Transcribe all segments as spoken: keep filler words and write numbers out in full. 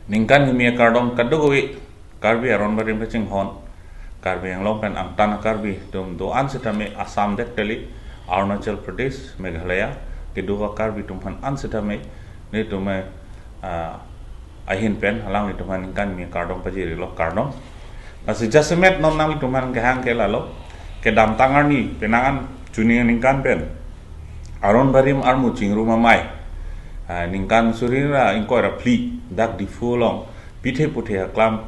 Ningkan kimi akardom kadokave Karbi aron barim kachinghon, Karbi Anglong pen angtan Karbi atum do-an sitame Assam dekteli, Arunachal Pradesh, Meghalaya kedo Karbi atum aphan an sitame netum, ah, ahin pen alanglitum aphan ningkan kimi akardom pajirilo, kardom. Lasi jasemet non nanglitum aphan kehang ke lalo, kedamtang arni penang an chini aningkan pen aron barim armu chingrum amei, ah, ningkan suri ra ingkoi ra phli dak Diphu along pithe puthe aklam,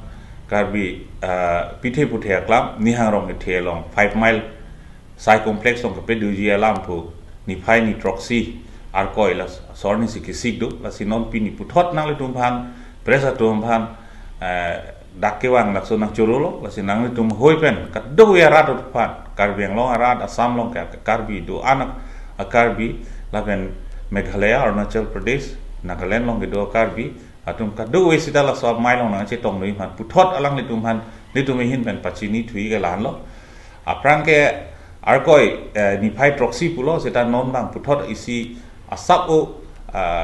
Karbi, ah, pithe puthe aklam Nihang Rong kethe along five mile Sai Complex along kepedoji alam pu niphai ni throksi Arkoi laso arni si kesik do, lasi non pini puthot nanglitum aphan, press atum aphan, eh, dak kevang laso nangchorolo, lasi nanglitum hoi pen kadokave arat aphan, Karbi Anglong arat, Assam along ke Karbi do-an a Karbi, lapen Meghalaya, Arunachal Pradesh, Nagaland along kedo Karbi atum kadokave sita laso amei along nangchetong noi aphan puthot alanglitum aphan netum ahin pen pachini thui ke la-anlo. Aphrang ke Arkoi, eh, niphai throksi pulo, sita non abang puthot isi asap o, ah,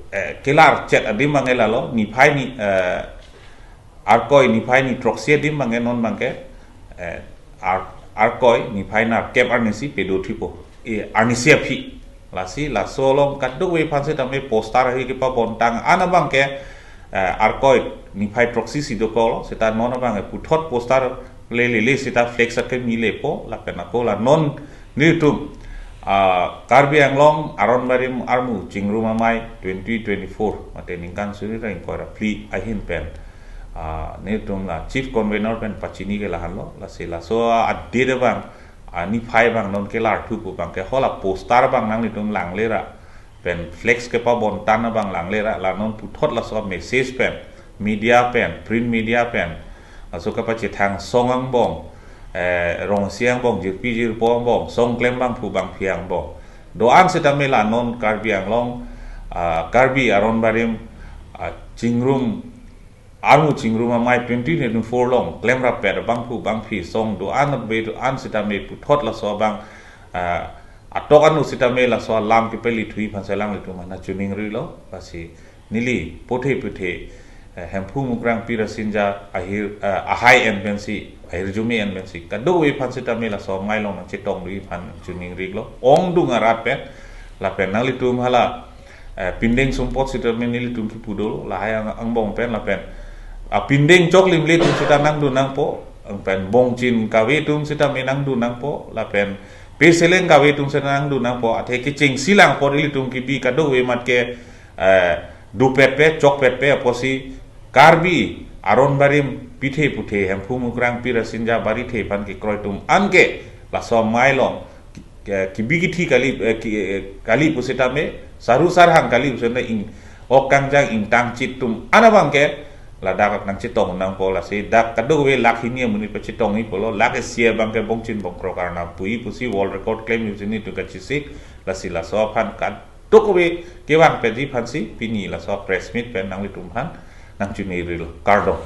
eh, kelar chet adim abang ke lalo, niphai ni, eh, Arkoi niphai ni throksi adim abang ke non abang ke, eh, Ar-, Arkoi niphai nerkep arni si pedo thupo. Eh, arni si aphi. Lasi laso along kadokave aphan sitame poster ahi kepabontang an abang ke, eh, Arkoi niphai throksi si dokoklo, sita non abang ke puthot poster le le le sita flex akemi lepo, lapen ako la non netum, ah, Karbi Anglong aron barim armu chingrum amei twenty twenty-four, mate ningkan suri ra ingkoi ra phli ahin pen, ah, netum la chief convener pen pachini ke la-anlo, lasi laso a-date abang, ah, niphai abang non kelar thu pu abang ke hala poster abang nanglitum langle ra, pen flex kepabontang abang langle ra, la non puthot laso message pen, media pen, print media pen, laso kapachethang song angbong, eh, rongsi angbong, jirpi jirpo angbong, song klem abangphu bangphi angbong, do-an sitame la non Karbi Anglong, ah, Karbi aron barim, ah, chingrum, armu chingrum amei twenty twenty-four along klem rapet abangphu bangphi song do-an be do-an sitame puthot laso abang, ah, atok anu sitame laso alam kepeli thui aphan si alanglitum aphan nangchiningrilo, lasi neli puthe puthe, eh, Hemphu Mukrang Pirasinja ahir, eh, ahai an pensi, ahirjume an pensi kadokave aphan sitame laso amei along nangchetong noi aphan nangchiningrilo, ongdung arat pen, lapen nanglitum hala, eh, pindeng sumpot sitame nelitum kipu dolo, lahai ang-, angbong pen lapen, ah, pindeng choklimle atum sita nangdun nangpo, ang pen bongchin kave atum sitame nangdun nangpo, lapen peseleng kave atum sita nangdun nangpo, athe kechengsi lang apot ilitum kibi kadokave mat ke, eh, dupet pe, chokpet pe apotsi Karbi aron barim pithe puthe Hemphu Mukrang Pirasinja Barithe aphan kekroi atum an ke laso amei along ki-, ki-, kibi kithi kali, eh, ki-, eh, kali pusitame, saru sarhang kali pusitame ing-, ok kangjang ingtang chit atum an abang ke ladak nangchetong nangpo, lasi dak kadokave lakh hini amonit pachetongji pulo, lakh isi abang ke bongchin bongkrok arnam puji pusi world record klemji pusi netum kachesik, lasi laso aphan kadokave kevang petji aphansi pini laso press meet pen nanglitum aphan nangchiningrilo, kardom.